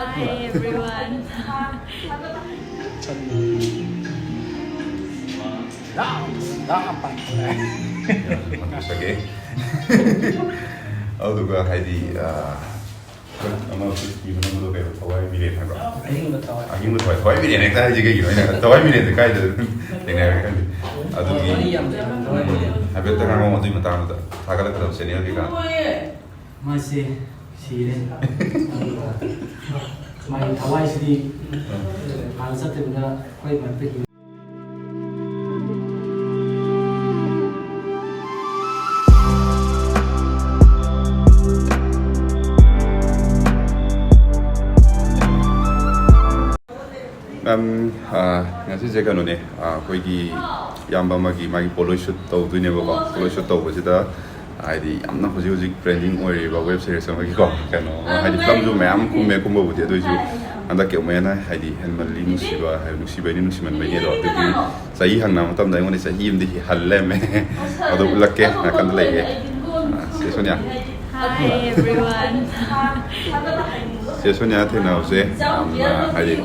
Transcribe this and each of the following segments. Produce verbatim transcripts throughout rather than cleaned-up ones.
Hi everyone. ꯌꯥꯝ ꯌꯥꯝ ꯄꯥꯝꯃꯦ꯫ ꯃꯊꯛꯆꯒꯦ꯫ ꯑꯗꯨꯗꯨꯒ ꯍꯥꯏꯗꯤ ꯑ, ꯑꯃ ꯐꯤꯐꯇꯤ ꯃꯅꯨꯡꯗ ꯀꯩꯅꯣ ꯊꯋꯥꯏ ꯃꯤꯔꯦꯟ ꯍꯥꯏꯕ꯭ꯔꯣ? ꯑꯍꯤꯡꯕ ꯊꯋꯥꯏ꯫ ꯑꯍꯤꯡꯕ ꯊꯋꯥꯏ ꯊꯋꯥꯏ ꯃꯤꯔꯦꯟ ꯍꯦꯛꯇ ꯍꯥꯏꯁꯤ ꯀꯩꯒꯤꯅꯣ? ꯑꯩꯅ ꯊꯋꯥꯏ ꯃꯤꯔꯦꯟꯁꯦ ꯀꯥꯏꯗ ꯊꯦꯡꯅꯔꯒꯦ ꯈꯪꯗꯦ꯫ ꯑꯗꯨꯒꯤ ꯋꯥꯔꯤ ꯌꯥꯝ ꯂꯩꯕꯅꯤ ꯊꯋꯥꯏ ꯃꯤꯔꯦꯟ꯫ ꯍꯥꯏꯐꯦꯠꯇ ꯉꯥꯡꯉꯣ ꯑꯗꯨꯒꯤ ꯃꯇꯥꯡꯗꯨꯗ ꯊꯥꯒꯠꯂꯛꯀꯗꯕ ꯆꯦꯅꯦꯜ ꯀꯩꯀꯥ꯫ ꯃꯥꯁꯦ ꯁꯤꯔꯦ꯫ ꯃꯥꯒꯤ ꯊꯋꯥꯏꯁꯤꯗꯤ ꯍꯥꯟꯅ ꯆꯠꯇꯕꯤꯗ ꯑꯩꯈꯣꯏ ꯃꯔꯛꯇ ꯍꯤꯡ ꯃꯦꯝ, ꯑ, ꯉꯁꯤꯁꯦ ꯀꯩꯅꯣꯅꯦ, ꯑ, ꯑꯩꯈꯣꯏꯒꯤ ꯏꯌꯥꯝꯕ ꯑꯃꯒꯤ ꯃꯥꯒꯤ ꯄꯣꯂꯣꯏ ꯁꯨꯠ ꯇꯧꯗꯣꯏꯅꯦꯕꯀꯣ꯫ ꯄꯣꯂꯣꯏ ꯁꯨꯠ ꯇꯧꯕꯁꯤꯗ ꯍꯥꯏꯗꯤ ꯌꯥꯝꯅ ꯍꯧꯖꯤꯛ ꯍꯧꯖꯤꯛ ꯇ꯭ꯔꯦꯟꯗꯤꯡ ꯑꯣꯏꯔꯤꯕ ꯋꯦꯕ ꯁꯤꯔꯤꯁ ꯑꯃꯒꯤꯀꯣ ꯀꯩꯅꯣ ꯑꯃ, ꯍꯥꯏꯗꯤ ꯐꯤꯂꯝꯁꯨ ꯃꯌꯥꯝ ꯀꯨꯝꯃꯦ ꯀꯨꯝꯕꯕꯨꯗꯤ, ꯑꯗꯨ ꯑꯣꯏꯁꯨ ꯍꯟꯗꯛꯀꯤ ꯑꯃꯨꯛ ꯍꯦꯟꯅ ꯍꯥꯏꯗꯤ ꯍꯦꯟꯃꯜꯂꯤ ꯅꯨꯡꯁꯤꯕ, ꯍꯥꯏꯕ ꯅꯨꯡꯁꯤꯕꯩꯅꯤ ꯅꯨꯡꯁꯤꯃꯟꯕꯩꯅꯤ ꯑꯗꯣ꯫ ꯑꯗꯨꯒꯤ ꯆꯍꯤ ꯍꯪꯅꯕ ꯃꯇꯝꯗ ꯑꯩꯉꯣꯟꯗ ꯆꯍꯤ ꯑꯃꯗꯤ ꯍꯜ ꯂꯩꯔꯝꯃꯦ꯫ ꯑꯗꯣ ꯎꯠꯂꯛꯀꯦ ꯅꯥꯀꯟꯗ ꯂꯩꯌꯦ꯫ ꯑ, ꯆꯦ ꯁꯣꯅꯤꯌꯥ꯫ Hi everyone. ꯆꯦ ꯁꯣꯅꯤꯌꯥ ꯊꯦꯡꯅꯕꯁꯦ ꯌꯥꯝꯅ ꯍꯥꯏꯗꯤ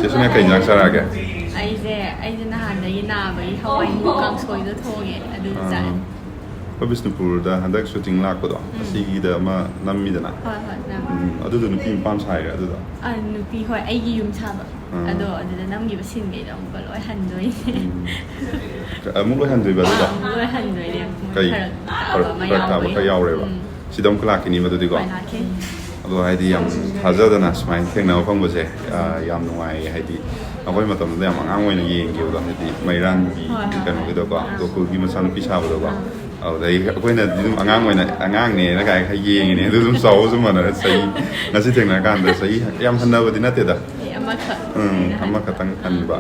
ꯆꯦ ꯁꯣꯅꯤꯌꯥ ꯀꯩ ꯏꯟꯖꯥꯡ ꯆꯥꯔꯛꯑꯒꯦ? ꯑꯩꯁꯦ ꯑꯩꯁꯦ ꯅꯍꯥꯟꯗꯒꯤ ꯅꯥꯕꯒꯤ ꯍꯋꯥꯏ ꯃꯨꯛ ꯀꯥꯡꯁꯣꯏꯗꯣ ꯊꯣꯡꯉꯦ ꯑꯗꯨ ꯆꯥꯏ꯫ ꯑꯩꯈꯣꯏ ꯕꯤꯁꯅꯨꯄꯨꯔꯗ ꯍꯟꯗꯛ ꯁꯨꯇꯤꯡ ꯂꯥꯛꯄꯗꯣ ꯑꯁꯤꯒꯤꯗ ꯑꯃ ꯅꯝꯃꯤꯗꯅ꯫ ꯍꯣꯏ ꯍꯣꯏ ꯅꯪ꯫ ꯎꯝ, ꯑꯗꯨꯗꯣ ꯅꯨꯄꯤ ꯃꯄꯥꯝ ꯁꯥꯏꯔꯦ ꯑꯗꯨꯗꯣ꯫ ꯑ, ꯅꯨꯄꯤ ꯍꯣꯏ ꯑꯩꯒꯤ ꯌꯨꯝ ꯁꯥꯕ꯫ ꯑꯥ꯫ ꯑꯗꯣ ꯑꯗꯨꯗ ꯅꯝꯈꯤꯕ ꯁꯤꯟꯈꯩꯗꯣ ꯑꯃꯨꯛꯀ ꯂꯣꯏ ꯍꯟꯗꯣꯏꯅꯦ꯫ ꯎꯝ꯫ ꯑꯃꯨꯛ ꯂꯣꯏ ꯍꯟꯗꯣꯏꯕ ꯑꯗꯨꯗꯣ? ꯑꯥ, ꯂꯣꯏ ꯍꯟꯗꯣꯏꯅꯦ꯫ ꯃꯣꯏ ꯀꯩ ꯐꯔꯛ ꯇꯥꯕ ꯐꯔꯛ ꯑꯃ ꯐꯔꯛ ꯇꯥꯕ ꯌꯥꯎꯕꯒꯤ꯫ ꯈꯔ ꯌꯥꯎꯔꯦꯕ꯫ ꯎꯝ꯫ ꯁꯤꯗ ꯑꯃꯨꯛ ꯂꯥꯛꯈꯤꯅꯤꯕ ꯑꯗꯨꯗꯤꯀꯣ꯫ ꯍꯣꯏ ꯂꯥꯛꯈꯤꯅꯤ꯫ ꯑꯗꯣ ꯍꯥꯏꯗꯤ ꯌꯥꯝ ꯊꯥꯖꯗꯅ ꯁꯨꯃꯥꯏꯅ ꯊꯦꯡꯅꯕ ꯐꯪꯕꯁꯦ, ꯑ, ꯌꯥꯝ ꯅꯨꯡꯉꯥꯏꯌꯦ꯫ ꯍꯥꯏꯗꯤ ꯑꯩꯈꯣꯏ ꯃꯇꯝꯗꯨꯗ ꯌꯥꯝ ꯑꯉꯥꯡ ꯑꯣꯏꯅ ꯌꯦꯡꯈꯤꯕꯗꯣ, ꯍꯥꯏꯗꯤ ꯃꯩꯔꯥꯟꯒꯤ ꯍꯣꯏ, ꯍꯣꯏ꯫ ꯀꯩꯅꯣꯒꯤꯗꯣꯀꯣ, ꯑꯥ꯫ ꯒꯣꯀꯨꯜꯒꯤ ꯃꯆꯥꯅꯨꯄꯤ ꯁꯥꯕꯗꯣꯀꯣ꯫ ꯑꯥ꯫ ꯑꯗꯨꯗꯩ ꯑꯩꯈꯣꯏꯅꯗꯤ ꯑꯗꯨꯝ ꯑꯉꯥꯡ ꯑꯣꯏꯅ ꯑꯉꯥꯡꯅꯦꯅ ꯀꯥꯏ ꯈꯔ ꯌꯦꯡꯉꯤꯅꯦ꯫ ꯑꯗꯨ ꯑꯗꯨꯝ ꯆꯥꯎꯕꯁꯨ ꯃꯥꯟꯅꯔꯦ꯫ ꯆꯍꯤ ꯉꯁꯤ ꯊꯦꯡꯅꯔꯀꯥꯟꯗ ꯆꯍꯤ ꯌꯥꯝ ꯍꯟꯅꯕꯗꯤ ꯅꯠꯇꯦꯗ꯫ ꯑꯦ, ꯑꯃꯈꯛ꯫ ꯎꯝ, ꯑꯃꯈꯛꯇꯪ ꯍꯟꯕ꯫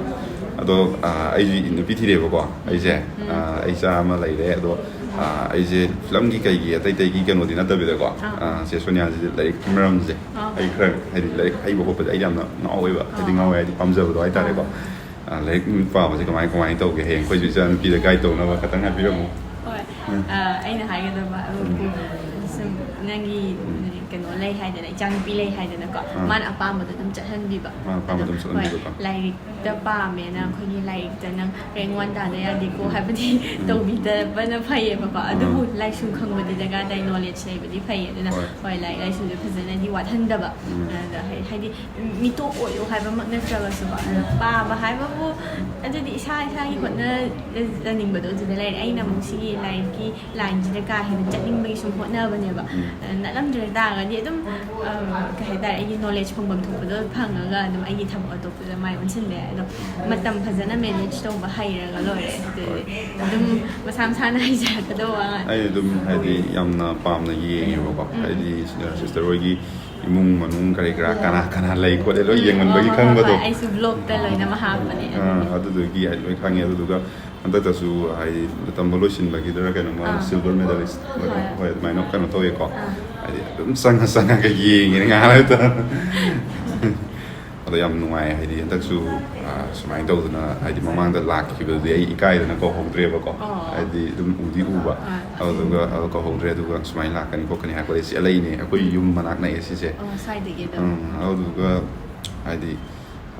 ꯑꯗꯣ, ꯑ, ꯑꯩꯁꯨ ꯅꯨꯄꯤ ꯊꯤꯔꯦꯕꯀꯣ꯫ ꯑꯩꯁꯦ, ꯎꯝ꯫ ꯑ, ꯑꯩ ꯏꯆꯥ ꯑꯃ ꯂꯩꯔꯦ꯫ ꯑꯗꯣ, ꯑ, ꯑꯩꯁꯦ ꯐꯤꯂꯝꯒꯤ ꯀꯩꯒꯤ ꯑꯇꯩ ꯑꯇꯩꯒꯤ ꯀꯩꯅꯣꯗꯤ ꯅꯠꯇꯕꯤꯗꯀꯣ꯫ ꯑꯥ꯫ ꯑ, ꯆꯦ ꯁꯣꯅꯤꯌꯥꯁꯤꯗꯤ ꯂꯥꯏꯔꯤꯛꯀꯤ ꯃꯔꯝꯁꯦ ꯑꯥ꯫ ꯑꯩ ꯈꯔ ꯍꯥꯏꯗꯤ ꯂꯥꯏꯔꯤꯛ ꯍꯩꯕ ꯈꯣꯠꯄꯁꯦ ꯑꯩ ꯌꯥꯝꯅ ꯉꯥꯎꯋꯦꯕ꯫ ꯍꯥꯏꯗꯤ ꯑꯥ꯫ ꯉꯥꯎꯋꯦ ꯍꯥꯏꯗꯤ ꯄꯥꯝꯖꯕꯗꯣ ꯍꯥꯏꯇꯥꯔꯦꯀꯣ꯫ ꯑ, ꯂꯥꯏꯔꯤꯛ ꯄꯥꯕꯁꯦ ꯀꯃꯥꯏ ꯀꯃꯥꯏꯅ ꯇꯧꯒꯦ? ꯍꯌꯦꯡ ꯑꯩꯈꯣꯏꯁꯨ ꯏꯆꯥ ꯅꯨꯄꯤꯗ ꯒꯥꯏꯗ ꯇꯧꯅꯕ ꯈꯇꯪ ꯍꯥꯏꯕꯤꯔꯝꯃꯨ꯫ ꯍꯣꯏ꯫ ꯎꯝ꯫ ꯑ, ꯑꯩꯅ ꯍꯥꯏꯒꯗꯕ ꯑꯗꯨꯕꯨ ꯁꯨꯝ ꯅꯪꯒꯤ ꯀꯩꯅꯣ ꯂꯩ ꯍꯥꯏꯗꯅ, ꯏꯆꯥꯅꯨꯄꯤ ꯂꯩ ꯍꯥꯏꯗꯅꯀꯣ, ꯑꯥ꯫ ꯃꯥꯅ ꯑꯄꯥꯝꯕꯗꯣ ꯑꯗꯨꯝ ꯆꯠꯍꯟꯕꯤꯕ꯫ ꯃꯥꯅ ꯑꯄꯥꯝꯕ ꯑꯗꯨꯝ ꯑꯗꯣ ꯍꯣꯏ, ꯆꯠꯍꯟꯕꯤꯕꯀꯣ꯫ ꯂꯥꯏꯔꯤꯛꯇ ꯄꯥꯝꯃꯦꯅ ꯑꯩꯈꯣꯏꯒꯤ ꯂꯥꯏꯔꯤꯛꯇ ꯅꯪ ꯔꯦꯡ ꯋꯥꯟ ꯇꯥꯗ ꯌꯥꯗꯦꯀꯣ ꯍꯥꯏꯕꯗꯤ ꯇꯧꯕꯤꯗꯕꯅ ꯐꯩꯌꯦꯕꯀꯣ꯫ ꯑꯗꯨꯕꯨ ꯑꯥ꯫ ꯂꯥꯏꯁꯨ ꯈꯪꯕꯗꯤ ꯗꯔꯀꯥꯔ ꯇꯥꯏ, ꯅꯣꯂꯦꯖ ꯂꯩꯕꯗꯤ ꯐꯩ꯫ ꯑꯗꯨꯅ ꯍꯣꯏ꯫ ꯍꯣꯏ, ꯂꯥꯏꯔꯤꯛ ꯂꯥꯏꯁꯨꯗꯤ ꯐꯖꯅꯗꯤ ꯋꯥꯠꯍꯟꯗꯕ꯫ ꯎꯝ꯫ ꯑꯗ ꯍꯥꯏ- ꯍꯥꯏꯗꯤ ꯃꯤꯇꯣꯞ ꯑꯣꯏꯌꯨ ꯍꯥꯏꯕꯃꯛ ꯅꯠꯇ꯭ꯔꯒꯁꯨꯀꯣ, ꯑꯗꯣ ꯄꯥꯕ ꯍꯥꯏꯕꯕꯨ ꯑꯗꯨꯗꯤ ꯏꯁꯥ ꯏꯁꯥꯒꯤ ꯍꯣꯠꯅꯖꯅꯤꯡꯕꯗꯣ ꯑꯗꯨꯗ ꯂꯩꯔꯦ꯫ ꯑꯩꯅ ꯑꯃꯨꯛ ꯁꯤꯒꯤ ꯂꯥꯏꯔꯤꯛꯀꯤ ꯂꯥꯏꯟꯁꯤꯗ ꯀꯥ ꯍꯦꯟꯅ ꯆꯠꯅꯤꯡꯕꯒꯤ ꯁꯨꯝ ꯍꯣꯠꯅꯕꯅꯦꯕ꯫ ꯎꯝ꯫ ꯅꯠꯂꯝꯗ꯭ꯔ ꯇꯥꯔꯒꯗꯤ ꯑꯗꯨꯝ, ꯑ, ꯀꯩ ꯍꯥꯏꯇꯥꯔꯦ, ꯑꯩꯒꯤ ꯅꯣꯂꯦꯖ ꯐꯪꯐꯝ ꯊꯣꯛꯄꯗꯣ ꯐꯪꯉꯒ ꯑꯗꯨꯝ ꯑꯩꯒꯤ ꯊꯕꯛ ꯑꯇꯣꯞꯄꯗ ꯃꯥꯏ ꯑꯣꯟꯁꯤꯟꯕ ꯌꯥꯏ꯫ ꯑꯗꯣ ꯃꯇꯝ ꯐꯖꯅ ꯃꯦꯅꯦꯖ ꯇꯧꯕ ꯍꯩꯔꯒ ꯂꯣꯏꯔꯦ꯫ ꯑꯗꯨꯗꯤ ꯑꯗꯨꯝ ꯃꯁꯥ ꯃꯁꯥꯅ ꯍꯩꯖꯔꯛꯀꯗꯧꯕ ꯉꯥꯛꯇ꯫ ꯑꯩ ꯑꯗꯨꯝ ꯍꯥꯏꯗꯤ ꯌꯥꯝꯅ ꯄꯥꯝꯅ ꯌꯦꯡꯉꯦꯕꯀꯣ꯫ ꯎꯝ꯫ ꯍꯥꯏꯗꯤ ꯁꯤꯁꯇꯔ ꯍꯣꯏꯒꯤ ꯏꯃꯨꯡ ꯃꯅꯨꯡ ꯀꯔꯤ ꯀꯔꯥ, ꯎꯝ꯫ ꯀꯅꯥ ꯀꯅꯥ ꯂꯩ ꯈꯣꯠꯂꯦ, ꯂꯣꯏ ꯎꯝ, ꯌꯦꯡꯃꯟꯕꯒꯤ ꯍꯣꯏ, ꯍꯣꯏ, ꯈꯪꯕꯗꯣ꯫ ꯍꯣꯏ, ꯑꯩꯁꯨ ꯕ꯭ꯂꯣꯛꯇ ꯂꯣꯏꯅꯃꯛ ꯍꯥꯞꯄꯅꯦ꯫ ꯑꯥ, ꯑꯗꯨꯗꯨꯒꯤ ꯑꯩ ꯂꯣꯏ ꯈꯪꯉꯦ꯫ ꯑꯗꯨꯗꯨꯒ ꯍꯟꯗꯛꯇꯁꯨ ꯍꯥꯏꯗꯤ ꯇꯝꯕ ꯂꯣꯏꯁꯤꯟꯕꯒꯤꯗꯔ ꯀꯩꯅꯣꯃ ꯑꯥ꯫ ꯁꯤꯜꯚꯔ ꯃꯦꯗꯥꯂꯤꯁ ꯍꯣꯏ꯫ ꯍꯣꯏ, ꯑꯗꯨꯃꯥꯏꯅ ꯀꯩꯅꯣ ꯇꯧꯋꯦꯀꯣ꯫ ꯑꯥ꯫ ꯍꯥꯏꯗꯤ ꯑꯗꯨꯝ ꯆꯪꯉ ꯆꯪꯉꯒ ꯌꯦꯡꯉꯤꯅꯦ ꯉꯥꯏꯍꯥꯛ ꯂꯩꯇꯅ꯫ ꯑꯗꯣ ꯌꯥꯝ ꯅꯨꯡꯉꯥꯏ꯫ ꯍꯥꯏꯗꯤ ꯍꯟꯗꯛꯁꯨ, ꯑꯥ, ꯁꯨꯃꯥꯏꯅ ꯇꯧꯗꯅ, ꯍꯥꯏꯗꯤ ꯃꯃꯥꯡꯗ ꯂꯥꯛꯈꯤꯕꯗꯨꯗꯤ ꯑꯩ ꯏꯀꯥꯏꯗꯅ ꯀꯧꯍꯧꯗ꯭ꯔꯦꯕꯀꯣ꯫ ꯑꯣ꯫ ꯍꯥꯏꯗꯤ ꯑꯗꯨꯝ ꯎꯗꯤ ꯎꯕ꯫ ꯑꯥ꯫ ꯑꯗꯨꯗꯨꯒ, ꯑꯗꯣ ꯀꯧꯍꯧꯗ꯭ꯔꯦ꯫ ꯑꯗꯨꯒ ꯁꯨꯃꯥꯏꯅ ꯂꯥꯛꯀꯅꯤ ꯈꯣꯠꯀꯅꯤ ꯍꯥꯏꯔꯛꯄꯗ ꯑꯩꯁꯦ ꯂꯩꯅꯦ, ꯑꯩꯈꯣꯏ ꯌꯨꯝ ꯃꯅꯥꯛ ꯅꯛꯑꯦ ꯁꯤꯁꯦ꯫ ꯑꯣ, ꯁ꯭ꯋꯥꯏꯗꯒꯤ ꯑꯗꯨꯝ꯫ ꯎꯝ, ꯑꯗꯨꯗꯨꯒ ꯍꯥꯏꯗꯤ,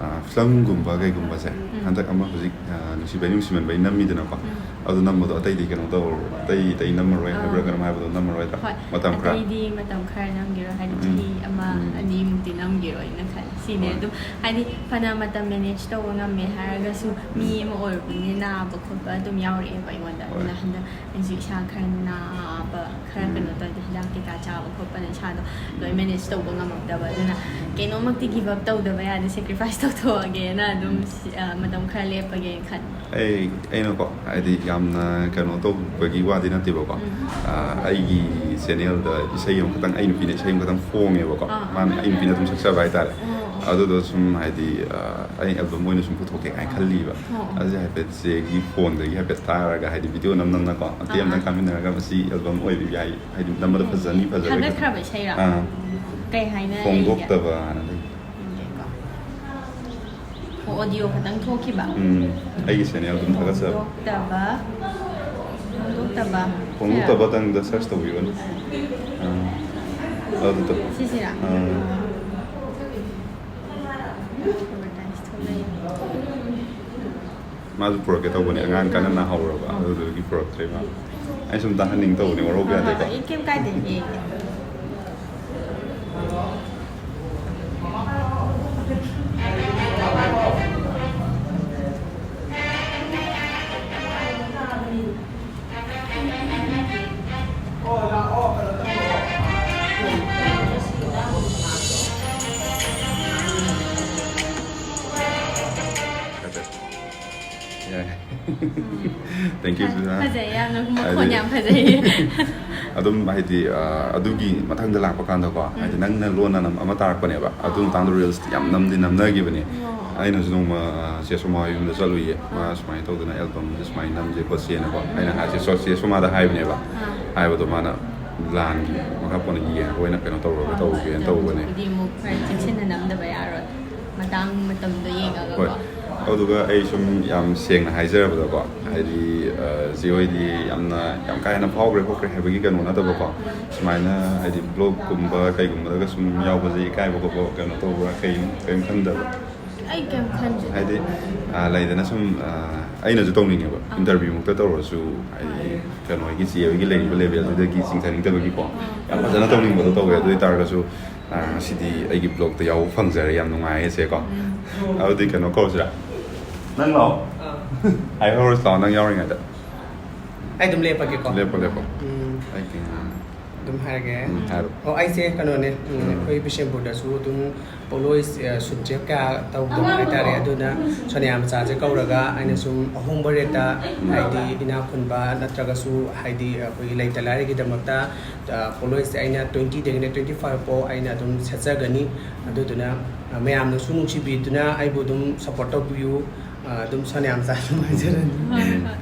ꯑꯥ, ꯐꯤꯂꯝꯒꯨꯝꯕ ꯀꯩꯒꯨꯝꯕꯁꯦ, ꯎꯝ꯫ ꯍꯟꯗꯛ ꯑꯃ ꯍꯧꯖꯤꯛ, ꯑꯥ, ꯅꯨꯡꯁꯤꯕꯩ ꯅꯨꯡꯁꯤꯃꯟꯕꯩ ꯅꯝꯃꯤꯗꯅꯀꯣ꯫ ꯎꯝ꯫ ꯑꯗꯨ ꯅꯝꯕꯗꯣ ꯑꯇꯩꯗꯤ ꯀꯩꯅꯣ ꯇꯧꯔ-, ꯑꯇꯩ, ꯑꯇꯩ ꯅꯝꯃꯔꯣꯏ ꯍꯥꯏꯕ꯭ꯔꯥ ꯑꯥ꯫ ꯀꯩꯅꯣꯝ ꯍꯥꯏꯕꯗꯣ ꯅꯝꯃꯔꯣꯏꯗ꯭ꯔꯥ? ꯍꯣꯏ, ꯃꯇꯝ ꯈꯔ? ꯑꯇꯩꯗꯤ ꯃꯇꯝ ꯈꯔ ꯅꯝꯈꯤꯔꯣꯏ, ꯍꯥꯏꯗꯤ ꯎꯝ꯫ ꯆꯍꯤ ꯑꯃ ꯎꯝ꯫ ꯑꯅꯤꯃꯨꯛꯇꯤ ꯅꯝꯈꯤꯔꯣꯏꯅ ꯈꯜꯂꯦ꯫ ꯁꯤꯅꯦ ꯍꯣꯏ꯫ ꯑꯗꯨꯝ ꯍꯥꯏꯗꯤ ꯐꯅ ꯃꯇꯝ ꯃꯦꯅꯦꯖ ꯇꯧꯕ ꯉꯝꯃꯦ ꯍꯥꯏꯔꯒꯁꯨ ꯃꯤ ꯑꯃ ꯑꯣꯏꯔꯨꯕꯅꯤꯅ ꯅꯥꯕ ꯈꯣꯠꯄ ꯑꯗꯨꯝ ꯌꯥꯎꯔꯛꯑꯦꯕ ꯑꯩꯉꯣꯟꯗ꯫ ꯍꯣꯏ꯫ ꯑꯗꯨꯅ ꯍꯟꯗꯛ ꯑꯩꯁꯨ ꯏꯁꯥ ꯈꯔ ꯅꯥꯕ, ꯈꯔ ꯎꯝ꯫ ꯀꯩꯅꯣ ꯇꯧꯔꯗꯤ ꯍꯤꯗꯥꯛ ꯀꯩꯀꯥ ꯆꯥꯕ ꯈꯣꯠꯄꯅ ꯏꯁꯥꯗꯣ ꯂꯣꯏ ꯃꯦꯅꯦꯖ ꯇꯧꯕ ꯉꯝꯃꯛꯇꯕ꯫ ꯑꯗꯨꯅ ꯀꯩꯅꯣꯃꯛꯇꯤ ꯒꯤꯞ ꯑꯞ ꯇꯧꯗꯕ ꯌꯥꯗꯦ, ꯁꯦꯀ꯭ꯔꯤꯐꯥꯏꯁ ꯇꯧꯊꯣꯛꯑꯒꯦꯅ ꯑꯗꯨꯝ ꯁꯤ-, ꯑ, ꯃꯇꯝ ꯈꯔ ꯂꯦꯞꯄꯒꯦꯅ ꯈꯜꯂꯦ꯫ ꯑꯩ, ꯑꯩꯅꯀꯣ, ꯍꯥꯏꯗꯤ ꯌꯥꯝꯅ ꯀꯩꯅꯣ ꯇꯧꯕꯒꯤ ꯋꯥꯗꯤ ꯅꯠꯇꯦꯕꯀꯣ꯫ ꯎꯝ꯫ ꯑꯥ, ꯑꯩꯒꯤ ꯆꯦꯅꯦꯜꯗ ꯏꯁꯩ ꯑꯃꯈꯛꯇꯪ, ꯑꯩ ꯅꯨꯄꯤꯅ ꯏꯁꯩ ꯑꯃꯈꯛꯇꯪ ꯐꯣꯡꯉꯦꯕꯀꯣ꯫ ꯑꯥ, ꯑꯥ꯫ ꯃꯥꯅ, ꯑꯩ ꯅꯨꯄꯤꯅ ꯑꯗꯨꯝ ꯁꯛꯆꯕ ꯍꯥꯏꯇꯥꯔꯦ꯫ ꯑꯣ, ꯑꯣ꯫ ꯑꯗꯨꯗꯣ ꯁꯨꯝ ꯍꯥꯏꯗꯤ, ꯑꯥ, ꯑꯩ ꯑꯦꯜꯕꯝ ꯑꯣꯏꯅ ꯁꯨꯝ ꯄꯨꯊꯣꯛꯀꯦ ꯀꯥꯏꯅ ꯈꯜꯂꯤꯕ꯫ ꯑꯣ, ꯑꯣ꯫ ꯑꯗꯨꯁꯦ ꯍꯥꯏꯐꯦꯠ ꯆꯦꯒꯤ ꯐꯣꯟꯗꯒꯤ ꯍꯥꯏꯐꯦꯠ ꯇꯥꯔꯒ, ꯍꯥꯏꯗꯤ ꯚꯤꯗꯤꯑꯣ ꯅꯝ ꯅꯝꯅꯀꯣ, ꯃꯇꯦꯛ ꯑꯥ, ꯑꯃꯇꯪ ꯑꯥ꯫ ꯀꯥꯃꯤꯟꯅꯔꯒ ꯃꯁꯤ ꯑꯦꯜꯕꯝ ꯑꯣꯏꯕ ꯌꯥꯏ, ꯍꯥꯏꯗꯤ ꯅꯝꯕꯗ ꯐꯖꯅꯤ, ꯐꯖꯔꯣꯏ ꯊꯥꯒꯠꯈ꯭ꯔꯕ ꯏꯁꯩꯔꯣ? ꯑꯥ꯫ ꯀꯩ ꯍꯥꯏꯅ ꯂꯩꯒꯦ? ꯐꯣꯡꯗꯣꯛꯇꯕꯅ ꯂꯩ꯫ ꯌꯦꯡꯒꯦꯀꯣ꯫ ꯑꯣ, ꯑꯣꯗꯤꯑꯣ ꯈꯛꯇꯪ ꯊꯣꯛꯈꯤꯕ? ꯎꯝ, ꯑꯩꯒꯤ ꯆꯦꯅꯦꯜ ꯑꯗꯨꯝ ꯊꯥꯒꯠꯆꯕ꯫ ꯐꯣꯡꯗꯣꯛꯇꯕ, ꯐꯣꯡꯗꯣꯛꯇꯕ꯫ ꯐꯣꯡꯗꯣꯛꯇꯕꯇꯪꯗ ꯁꯔꯆ ꯇꯧꯕꯤꯕꯅꯤ꯫ ꯑꯥ꯫ ꯑꯗꯨꯗꯣ꯫ ꯁꯤꯁꯤꯔꯥ? ꯑꯥ꯫ ꯃꯥꯁꯨ ꯄꯨꯔꯛꯀꯦ ꯇꯧꯕꯅꯦ, ꯑꯉꯥꯡ ꯀꯟꯅ ꯅꯥꯍꯧꯔꯕ, ꯑꯗꯨꯗꯨꯒꯤ ꯄꯨꯔꯛꯇ꯭ꯔꯦ ꯃꯥ꯫ ꯑꯩ ꯁꯨꯝ ꯇꯥꯍꯟꯅꯤꯡ ꯇꯧꯕꯅꯦ, ꯋꯥꯔꯧꯕ ꯌꯥꯗꯦꯀꯣ꯫ ꯑꯩ ꯀꯩꯝ ꯀꯥꯏꯗꯦ, ꯌꯦꯡꯒꯦ꯫ ꯌꯥꯏ꯫ Thank you, sister. ꯐꯖꯩ, ꯌꯥꯝꯅ ꯃꯈꯣꯟ ꯍꯥꯏꯗꯤ, ꯌꯥꯝ ꯐꯖꯩ꯫ ꯑꯗꯨꯝ ꯍꯥꯏꯗꯤ, ꯑ, ꯑꯗꯨꯒꯤ ꯃꯊꯪꯗ ꯂꯥꯛꯄ ꯀꯥꯟꯗꯀꯣ, ꯎꯝ꯫ ꯍꯥꯏꯗꯤ ꯅꯪꯅ ꯂꯣꯟꯅ ꯅꯝ-, ꯑꯃ ꯇꯥꯔꯛꯄꯅꯦꯕ꯫ ꯑꯗꯨ ꯃꯇꯥꯡꯗ reels ꯌꯥꯝ ꯅꯝꯗꯤ ꯅꯝꯅꯈꯤꯕꯅꯦ꯫ ꯑꯣ꯫ ꯑꯩꯅꯁꯨ ꯅꯣꯡꯃ, ꯑ, ꯆꯦ ꯁꯣꯃꯥ ꯌꯨꯝꯗ ꯆꯠꯂꯨꯏꯌꯦ꯫ ꯃꯥ ꯑꯥ꯫ ꯁꯨꯃꯥꯏꯅ ꯇꯧꯗꯅ album ꯁꯦ ꯁꯨꯃꯥꯏꯅ ꯅꯝꯁꯦ ꯈꯣꯠꯁꯦꯅꯀꯣ꯫ ꯑꯩꯅ ꯍꯥꯏꯁꯦ, ꯁꯣ-, ꯆꯦ ꯁꯣꯃꯥꯗ ꯍꯥꯏꯕꯅꯦꯕ꯫ ꯑꯥ꯫ ꯍꯥꯏꯕꯗꯣ ꯃꯥꯅ ꯂꯥꯟꯒꯤ ꯃꯈꯥ ꯄꯣꯟꯅ ꯌꯦꯡꯉꯒ ꯑꯣꯏꯅ ꯀꯩꯅꯣ ꯇꯧꯔꯒ ꯑꯥ, ꯇꯧꯒꯦꯅ ꯃꯇꯝꯁꯦ ꯇꯧꯕꯅꯦ꯫ ꯍꯧꯖꯤꯛꯄꯨꯗꯤ ꯑꯃꯨꯛ ꯈꯔ ꯆꯦꯛꯁꯤꯟꯅ ꯅꯝꯗꯕ ꯌꯥꯔꯣꯏ꯫ ꯃꯇꯥꯡ ꯃꯇꯝꯗꯣ ꯌꯦꯡꯉꯒꯀꯣ꯫ ꯍꯣꯏ꯫ ꯑꯗꯨꯒ ꯑꯩ ꯁꯨꯝ ꯌꯥꯝ ꯁꯦꯡꯅ ꯍꯥꯏꯖꯔꯕꯗꯀꯣ, ꯎꯝ꯫ ꯍꯥꯏꯗꯤ, ꯑ, ꯆꯦ ꯍꯣꯏꯗꯤ ꯌꯥꯝꯅ, ꯌꯥꯝ ꯀꯥ ꯍꯦꯟꯅ ꯐꯥꯎꯈ꯭ꯔꯦ ꯈꯣꯠꯈ꯭ꯔꯦ ꯍꯥꯏꯕꯒꯤ ꯀꯩꯅꯣ ꯅꯠꯇꯕꯀꯣ, ꯎꯝ꯫ ꯁꯨꯃꯥꯏꯅ ꯍꯥꯏꯗꯤ vlog ꯀꯨꯝꯕ ꯀꯩꯒꯨꯝꯕꯗꯒ ꯁꯨꯝ ꯌꯥꯎꯕꯁꯦ ꯏꯀꯥꯏꯕ ꯈꯣꯠꯄ ꯀꯩꯅꯣ ꯇꯧꯕ꯭ꯔꯥ, ꯀꯩ-, ꯀꯩꯝ ꯈꯟꯗꯕ꯭ꯔꯥ? ꯑꯩ ꯀꯩꯝ ꯈꯟꯗꯦ꯫ ꯍꯥꯏꯗꯤ, ꯑ, ꯂꯩꯗꯅ ꯁꯨꯝ, ꯑ, ꯑꯩꯅꯁꯨ ꯇꯧꯅꯤꯡꯉꯦꯕ, ꯑꯥ꯫ Interview ꯃꯛꯇ ꯇꯧꯔꯁꯨ, ꯍꯥꯏꯗꯤ, ꯍꯣꯏ꯫ ꯀꯩꯅꯣ ꯍꯣꯏꯒꯤ ꯆꯦ ꯍꯣꯏꯒꯤ ꯂꯩꯔꯤꯕ level ꯗꯨꯗꯒꯤ ꯆꯤꯡꯊꯅꯤꯡꯗꯕꯒꯤꯀꯣ, ꯑꯥ꯫ ꯌꯥꯝ ꯐꯖꯅ ꯇꯧꯅꯤꯡꯕꯗꯣ ꯇꯧꯋꯦ꯫ ꯑꯗꯨ ꯑꯣꯏ ꯇꯥꯔꯒꯁꯨ, ꯑ, ꯉꯁꯤꯗꯤ ꯑꯩꯒꯤ vlog ꯇ ꯌꯥꯎꯕ ꯐꯪꯖꯔꯦ, ꯌꯥꯝ ꯅꯨꯡꯉꯥꯏꯌꯦ ꯁꯦꯀꯣ꯫ ꯎꯝ꯫ ꯑꯗꯨꯗꯤ ꯀꯩꯅꯣ ꯀꯧꯔꯁꯤꯔꯥ? ꯅꯪ ꯂꯥꯛꯑꯣ꯫ ꯑꯥ꯫ ꯍꯥꯏꯍꯧꯔꯁꯤ ꯂꯥꯛꯑꯣ, ꯅꯪ ꯌꯥꯎꯔꯤꯉꯩꯗ꯫ ꯑꯩ ꯑꯗꯨꯝ ꯂꯦꯞꯄꯒꯦꯀꯣ꯫ ꯂꯦꯞꯄꯣ, ꯂꯦꯞꯄꯣ꯫ ꯎꯝ꯫ ꯑꯩ ꯀꯩꯅꯣ ꯑꯗꯨꯝ ꯍꯥꯏꯔꯒꯦ꯫ ꯎꯝ, ꯍꯥꯏꯔꯣ꯫ ꯑꯣ, ꯑꯩꯁꯦ ꯀꯩꯅꯣꯅꯦ, ꯎꯝ, ꯎꯝ꯫ ꯑꯩꯈꯣꯏ ꯕꯤꯁꯦꯝꯄꯨꯔꯗꯁꯨ ꯑꯗꯨꯝ ꯄꯣꯠꯂꯣꯏ, ꯑ, ꯁꯨꯠꯁꯦ ꯀꯌꯥ ꯇꯧꯗꯕ ꯍꯥꯏꯇꯥꯔꯦ꯫ ꯑꯗꯨꯅ ꯁꯣꯅꯤꯌꯥ ꯃꯆꯥꯁꯦ ꯀꯧꯔꯒ ꯑꯩꯅ ꯁꯨꯝ ꯑꯍꯣꯡꯕ rate ꯇ, ꯎꯝ꯫ ꯍꯥꯏꯗꯤ ꯏꯅꯥꯛ ꯈꯨꯟꯕ ꯅꯠꯇ꯭ꯔꯒꯁꯨ ꯍꯥꯏꯗꯤ ꯑꯩꯈꯣꯏꯒꯤ ꯂꯩꯇ ꯂꯥꯏꯔꯒꯤꯗꯃꯛꯇ, ꯑ, ꯄꯣꯠꯂꯣꯏꯁꯦ ꯑꯩꯅ twenty ꯗꯒꯤꯅ twenty five ꯐꯥꯎ ꯑꯩꯅ ꯑꯗꯨꯝ ꯁꯦꯠꯆꯒꯅꯤ꯫ ꯑꯗꯨꯗꯨꯅ, ꯑ, ꯃꯌꯥꯝꯅꯁꯨ ꯅꯨꯡꯁꯤꯕꯤꯗꯨꯅ ꯑꯩꯕꯨ ꯑꯗꯨꯝ support ꯇꯧꯕꯤꯌꯨ꯫ ꯑ, ꯑꯗꯨꯝ ꯁꯣꯅꯤꯌꯥ ꯃꯆꯥ ꯑꯗꯨꯝ ꯍꯥꯏꯖꯔꯅꯤ꯫ ꯍꯣꯏ, ꯍꯣꯏ꯫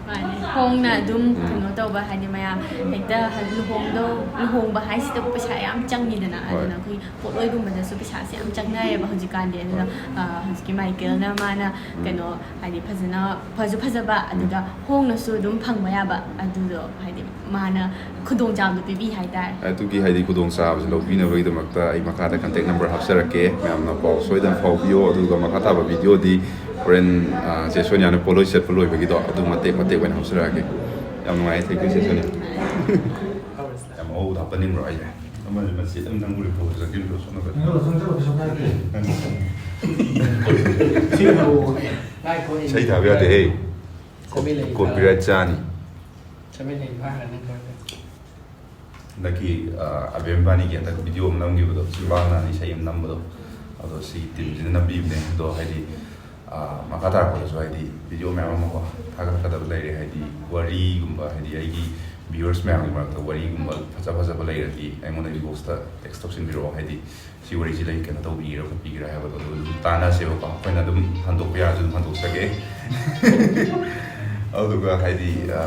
ꯃꯥꯅꯦ꯫ ꯍꯣꯡꯅ ꯑꯗꯨꯝ ꯀꯩꯅꯣ ꯇꯧꯕ, ꯍꯥꯏꯗꯤ ꯃꯌꯥꯝ ꯍꯦꯛꯇ ꯂꯨꯍꯣꯡꯗꯧ, ꯂꯨꯍꯣꯡꯕ ꯍꯥꯏꯁꯤꯗ ꯄꯩꯁꯥ ꯌꯥꯝ ꯆꯪꯉꯤꯗꯅ, ꯍꯣꯏ꯫ ꯑꯗꯨꯅ ꯑꯩꯈꯣꯏ ꯄꯣꯠꯂꯣꯏꯒꯨꯝꯕꯗꯁꯨ ꯄꯩꯁꯥꯁꯦ ꯌꯥꯝ ꯆꯪꯅꯔꯦꯕ ꯍꯧꯖꯤꯛꯀꯥꯟꯗꯤ꯫ ꯑꯗꯨꯅ, ꯍꯣꯏ꯫ ꯑ, ꯍꯧꯖꯤꯛꯀꯤ ꯃꯥꯏꯀꯦꯜꯅ ꯃꯥꯅ ꯎꯝ꯫ ꯀꯩꯅꯣ, ꯍꯥꯏꯗꯤ ꯐꯖꯅ, ꯐꯁꯨ ꯐꯖꯕ, ꯎꯝ꯫ ꯑꯗꯨꯒ ꯍꯣꯡꯅꯁꯨ ꯑꯗꯨꯝ ꯐꯪꯕ ꯌꯥꯕ, ꯑꯗꯨꯗꯣ ꯍꯥꯏꯗꯤ ꯃꯥꯅ ꯈꯨꯗꯣꯡꯆꯥꯕꯗꯣ ꯄꯤꯕꯤ ꯍꯥꯏꯇꯥꯔꯦ꯫ ꯑꯗꯨꯒꯤ ꯍꯥꯏꯗꯤ ꯈꯨꯗꯣꯡꯆꯥꯕꯁꯦ ꯂꯧꯕꯤꯅꯕꯒꯤꯗꯃꯛꯇ ꯑꯩ ꯃꯈꯥꯗ contact number ꯍꯥꯞꯆꯔꯛꯀꯦ, ꯃꯌꯥꯝꯅ ꯄꯥꯎ ꯁꯣꯏꯗꯅ ꯐꯥꯎꯕꯤꯌꯣ꯫ ꯑꯗꯨꯒ ꯃꯈꯥ ꯇꯥꯕ video ꯗꯤ ꯍꯣꯔꯦꯟ, ꯑ, ꯆꯦ ꯁꯣꯅꯤꯌꯥꯅ ꯄꯣꯠꯂꯣꯏ ꯁꯦꯠꯄ ꯂꯣꯏꯕꯒꯤꯗꯣ ꯑꯗꯨ ꯃꯇꯦꯛ ꯃꯇꯦꯛ ꯑꯣꯏꯅ ꯍꯥꯞꯆꯔꯛꯑꯒꯦ꯫ ꯌꯥꯝ ꯅꯨꯡꯉꯥꯏꯌꯦ, thank you ꯆꯦ ꯁꯣꯅꯤꯌꯥ꯫ ꯌꯥꯝ ꯑꯉꯧꯕꯗ ꯍꯥꯞꯄꯟꯅꯤꯡꯕ꯭ꯔꯣ ꯑꯩꯁꯦ? ꯑꯃꯁꯦ ꯃꯆꯦꯠ ꯑꯃꯇꯪ ꯎꯔꯤꯐꯥꯎ ꯆꯪꯁꯤꯟꯕꯤꯔꯣ ꯁꯣꯝ ꯅꯥꯀꯟ꯫ ꯅꯪ ꯂꯧꯁꯤꯟꯖꯔꯣ, ꯀꯩꯁꯨ ꯀꯥꯏꯗꯦ꯫ ꯁꯤ ꯂꯧꯑꯣ꯫ ꯉꯥꯏꯈꯣ, ꯑꯩ ꯏꯁꯩ ꯊꯥꯕ ꯌꯥꯗꯦꯍꯦ꯫ ꯆꯥꯕꯤ ꯂꯩ꯫ Copyright ꯆꯥꯅꯤ꯫ ꯆꯥꯕꯤ ꯂꯩ, ꯐꯥꯈ꯭ꯔꯅꯤ, ꯐꯥꯈ꯭ꯔꯅꯤ꯫ ꯍꯟꯗꯛꯀꯤ, ꯑ, ꯑꯕꯦꯝ ꯏꯕꯥꯅꯤꯒꯤ ꯍꯟꯗꯛ video ꯑꯃ ꯅꯝꯈꯤꯕꯗꯣ, ꯆꯤꯝꯕꯥꯜꯅ ꯏꯁꯩ ꯑꯃ ꯅꯝꯕꯗꯣ, ꯑꯗꯣ ꯁꯤ team ꯁꯤꯅ ꯅꯝꯕꯤꯕꯅꯦ꯫ ꯑꯗꯣ ꯍꯥꯏꯗꯤ, ꯑ, ꯃꯈꯥ ꯇꯥꯔꯛꯄꯗꯁꯨ ꯍꯥꯏꯗꯤ video ꯃꯌꯥꯝ ꯑꯃꯀꯣ ꯊꯥꯒꯠꯂꯛꯀꯗꯕ ꯂꯩꯔꯦ꯫ ꯍꯥꯏꯗꯤ ꯋꯥꯔꯤꯒꯨꯝꯕ, ꯍꯥꯏꯗꯤ ꯑꯩꯒꯤ viewers ꯃꯌꯥꯝꯒꯤ ꯃꯔꯛꯇ ꯋꯥꯔꯤꯒꯨꯝꯕ ꯐꯖ ꯐꯖꯕ ꯂꯩꯔꯗꯤ ꯑꯩꯉꯣꯟꯗ inbox ꯇ text ꯇꯧꯁꯤꯟꯕꯤꯔꯛꯑꯣ꯫ ꯍꯥꯏꯗꯤ ꯁꯤ ꯋꯥꯔꯤꯁꯤ ꯂꯩ, ꯀꯩꯅꯣ ꯇꯧꯕꯤꯒꯦꯔꯥ ꯈꯣꯠꯄꯤꯒꯦꯔꯥ ꯍꯥꯏꯕꯗꯣ ꯑꯗꯨ ꯑꯗꯨꯝ ꯇꯥꯟꯅꯁꯦꯕꯀꯣ꯫ ꯑꯩꯈꯣꯏꯅ ꯑꯗꯨꯝ ꯍꯟꯗꯣꯛꯄ ꯌꯥꯔꯁꯨ ꯑꯗꯨꯝ ꯍꯟꯗꯣꯛꯆꯒꯦ꯫ ꯑꯗꯨꯗꯨꯒ ꯍꯥꯏꯗꯤ, ꯑ,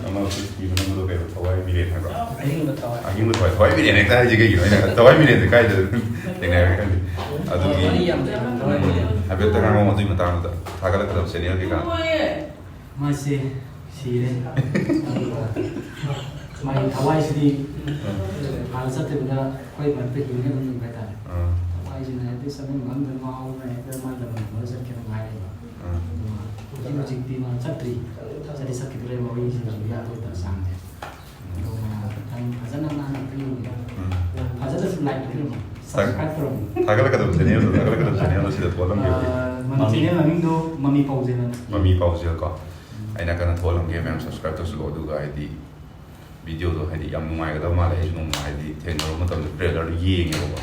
ꯑꯃ ꯐꯤꯁꯀꯤ ꯃꯅꯨꯡꯗ ꯀꯩꯅꯣ ꯊꯋꯥꯏ ꯃꯤꯔꯦꯟ ꯍꯥꯏꯕ꯭ꯔꯣ? ꯑꯍꯤꯡꯕ ꯊꯋꯥꯏ꯫ ꯑꯍꯤꯡꯕ ꯊꯋꯥꯏ꯫ ꯊꯋꯥꯏ ꯃꯤꯔꯦꯟ ꯍꯦꯛꯇ ꯍꯥꯏꯁꯦ ꯀꯩꯒꯤꯅꯣ? ꯑꯩꯅ ꯊꯋꯥꯏ ꯃꯤꯔꯦꯟꯁꯦ ꯀꯥꯏꯗ ꯊꯦꯡꯅꯔꯒꯦ ꯈꯪꯗꯦ꯫ ꯑꯗꯨꯒꯤ ꯋꯥꯔꯤ ꯌꯥꯝ ꯂꯩꯕꯅꯤ ꯊꯋꯥꯏ ꯃꯤꯔꯦꯟ꯫ ꯍꯥꯏꯐꯦꯠꯇ ꯉꯥꯡꯉꯣ ꯑꯗꯨꯒꯤ ꯃꯇꯥꯡꯗꯨꯗ꯫ ꯊꯥꯒꯠꯂꯛꯀꯗꯕ channel ꯀꯩꯀꯥ꯫ ꯃꯥꯁꯦ ꯁꯤꯔꯦ꯫ ꯑꯗꯨꯒ ꯃꯥꯒꯤ ꯊꯋꯥꯏꯁꯤꯗꯤ ꯍꯥꯟꯅ ꯆꯠꯇꯕꯤꯗ ꯑꯩꯈꯣꯏ ꯃꯔꯛꯇ ꯍꯤꯡꯉ ꯑꯗꯨꯝ ꯂꯩꯕ ꯍꯥꯏꯇꯥꯔꯦ꯫ ꯑꯥ꯫ ꯊꯋꯥꯏꯁꯤꯅ ꯍꯥꯏꯗꯤ ꯆꯠꯐꯝ ꯈꯪꯗꯅ ꯉꯥꯎꯗꯅ ꯍꯦꯛꯇ ꯃꯥꯒꯤ ꯂꯝ ꯈꯪꯗꯅ ꯆꯠꯈꯤꯗꯅ ꯉꯥꯏꯔꯦꯕ꯫ ꯑꯥ꯫ ꯑꯗꯨꯒ ꯍꯧꯖꯤꯛ ꯍꯧꯖꯤꯛꯇꯤ ꯃꯥ ꯆꯠꯇ꯭ꯔꯤ꯫ ꯆꯠꯇꯤ ꯆꯠꯈꯤꯗꯣꯔꯦ, ꯃꯃꯤꯡꯁꯤꯡꯁꯨ ꯌꯥꯗꯣꯏꯗ ꯆꯥꯡꯁꯦ꯫ ꯑꯗꯣ ꯃꯌꯥꯝ ꯈꯤꯇꯪ ꯐꯖꯅ ꯅꯥꯟꯅ ꯑꯝꯇ ꯌꯦꯡꯕꯤꯔꯣ꯫ ꯎꯝ꯫ ꯐꯖꯅꯁꯨ like ꯄꯤꯕꯤꯔꯝꯃꯣ꯫ ꯊꯥꯒꯠ-, subscribe ꯇꯧꯔꯝꯃꯣ꯫ ꯊꯥꯒꯠꯂꯛꯀꯗꯕ channel ꯗꯣ, ꯊꯥꯒꯠꯂꯛꯀꯗꯕ channel ꯗꯣ ꯁꯤꯗ ꯊꯣꯛꯍꯜꯂꯝꯒꯦ ꯍꯧꯖꯤꯛ꯫ ꯑꯥ, ꯃꯃꯤ ꯃꯃꯤ channel ꯃꯃꯤꯡꯗꯣ ꯃꯃꯤ ꯄꯥꯎꯖꯦꯜ ꯍꯥꯏꯅ꯫ ꯃꯃꯤ ꯄꯥꯎꯖꯦꯜ ꯀꯣ꯫ ꯎꯝ꯫ ꯑꯩ ꯅꯥꯀꯟꯗ ꯊꯣꯛꯍꯜꯂꯝꯒꯦ, ꯃꯌꯥꯝ subscribe ꯇꯧꯁꯤꯜꯂꯣ꯫ ꯑꯗꯨꯒ ꯍꯥꯏꯗꯤ video ꯗꯣ ꯍꯥꯏꯗꯤ ꯌꯥꯝ ꯅꯨꯡꯉꯥꯏꯒꯗꯕ ꯃꯥꯜꯂꯦ꯫ ꯑꯩꯁꯨ ꯅꯣꯡꯃ ꯍꯥꯏꯗꯤ ꯊꯦꯡꯅꯔꯨꯕ ꯃꯇꯝꯗ trailer ꯗꯣ ꯌꯦꯡꯉꯦꯕꯀꯣ꯫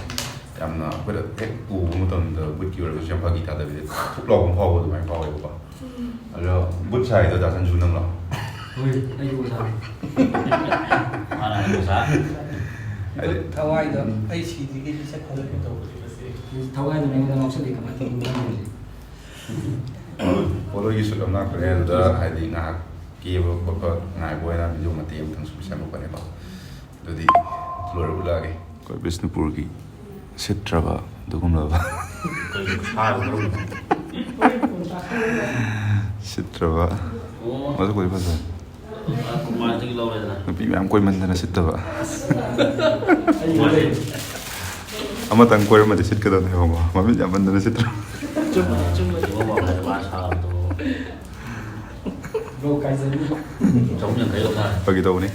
ꯌꯥꯝꯅ ꯑꯩꯈꯣꯏꯗ ꯍꯦꯛ ꯎꯕ ꯃꯇꯝꯗ ꯕꯨꯠꯀꯤ ꯑꯣꯏꯔꯒꯁꯨ ꯌꯥꯝ ꯐꯥꯒꯤ ꯇꯥꯗꯕꯤꯗ ꯊꯨꯞ ꯂꯥꯎꯕ ꯑꯃ ꯐꯥꯎꯕ ꯑꯗꯨꯃꯥꯏꯅ ꯐꯥꯎꯋꯦꯕꯀꯣ꯫ ꯑꯗꯣ ꯕꯨꯠ ꯁꯥꯏꯗꯣ ꯗꯥ ꯁꯟꯖꯨ ꯅꯪꯂꯣ? ꯍꯣꯏ, ꯑꯩꯒꯤ ꯑꯣꯖꯥꯅꯤ꯫ ꯃꯥꯅ ꯑꯩꯒꯤ ꯑꯣꯖꯥ꯫ ꯍꯥꯏꯗꯤ ꯊꯋꯥꯏꯗꯣ ꯑꯩ ꯁꯤꯗ꯭ꯔꯤꯉꯩꯗꯤ ꯆꯠꯈ꯭ꯔꯣꯏ ꯇꯧꯕꯅꯦ ꯃꯁꯤ꯫ ꯊꯋꯥꯏꯗꯣ ꯑꯩꯉꯣꯟꯗ ꯉꯥꯎꯁꯜꯂꯤ, ꯀꯃꯥꯏꯅ ꯇꯧꯗꯣꯏꯅꯣ ꯈꯪꯗꯦ꯫ ꯄꯣꯠꯂꯣꯏꯒꯤ ꯁꯨꯠ ꯑꯃ ꯂꯥꯛꯄꯅꯦ, ꯑꯗꯨꯗ ꯍꯥꯏꯗꯤ ꯉꯥꯏꯍꯥꯛ ꯀꯦꯕ ꯈꯣꯠꯄ ꯉꯥꯏꯕ ꯑꯣꯏꯅ ꯚꯤꯗꯤꯑꯣ ꯃꯇꯦꯛ ꯑꯃꯇꯪ ꯁꯨꯝ ꯁꯦꯝꯃꯛꯄꯅꯦꯀꯣ꯫ ꯑꯗꯨꯗꯤ ꯂꯣꯏꯔ ꯎꯠꯂꯛꯑꯒꯦ꯫ ꯑꯩꯈꯣꯏ ꯕꯤꯁꯅꯨꯄꯨꯔꯒꯤ ꯁꯤꯠꯇ꯭ꯔꯕ ꯑꯗꯨꯒꯨꯝꯂꯕ꯫ ꯀꯩꯅꯣ ꯁꯥꯔꯤꯕ? ꯁꯤꯠꯇ꯭ꯔꯕ꯫ ꯑꯣ꯫ ꯃꯁꯛꯄꯨꯗꯤ ꯐꯖꯩ꯫ ꯑ, ꯃꯥꯗꯒꯤ ꯂꯧꯔꯦꯗꯅ꯫ ꯅꯨꯄꯤ ꯃꯌꯥꯝ ꯀꯣꯏꯃꯟꯗꯅ ꯁꯤꯠꯇꯕ꯫ ꯃꯥꯁꯦ ꯑꯃꯇꯪ ꯀꯣꯏꯔꯝꯃꯗꯤ ꯁꯤꯠꯀꯗꯕꯅꯦꯕꯀꯣ꯫ ꯃꯃꯤꯠ ꯌꯥꯝꯃꯟꯗꯅ ꯁꯤꯠꯇ꯭ꯔꯕ꯫ ꯆꯨꯝꯕꯅꯦ, ꯆꯨꯝꯕꯅꯦ꯫ ꯏꯃꯧ ꯃꯥꯝꯅ ꯃꯥ ꯁꯥꯕꯗꯣ꯫ ꯂꯣ ꯀꯥꯏꯖꯅꯤ꯫ ꯆꯍꯨꯝ ꯌꯥꯡꯈꯩ ꯂꯧ ꯃꯥꯜꯂꯦ꯫ ꯐꯥꯒꯤ ꯇꯧꯕꯅꯤ꯫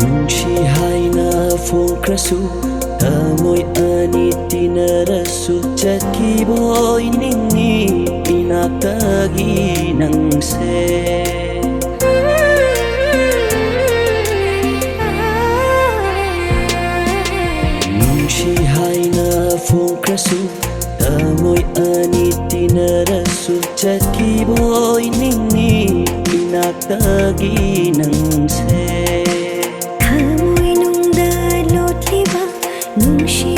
ꯅꯨꯡꯁꯤ ꯍꯥꯏꯅ ꯐꯣꯡꯈ꯭ꯔꯁꯨ, ꯊꯃꯣꯏ ꯑꯅꯤ ꯇꯤꯟꯅꯔꯁꯨ, ꯆꯠꯈꯤꯕ ꯑꯣꯏꯅꯤꯡꯉꯤ ꯏꯅꯥꯛꯇꯒꯤ ꯅꯪꯁꯦ꯫ ꯅꯨꯡꯁꯤ ꯍꯥꯏꯅ ꯐꯣꯡꯈ꯭ꯔꯁꯨ, ꯊꯃꯣꯏ ꯑꯅꯤ ꯇꯤꯟꯅꯔꯁꯨ, ꯆꯠꯈꯤꯕ ꯑꯣꯏꯅꯤꯡꯉꯤ ꯏꯅꯥꯛꯇꯒꯤ ꯅꯪꯁꯦ꯫ ꯊꯃꯣꯏꯅꯨꯡꯗ ꯂꯣꯠꯂꯤꯕ ꯅꯨꯡꯁꯤ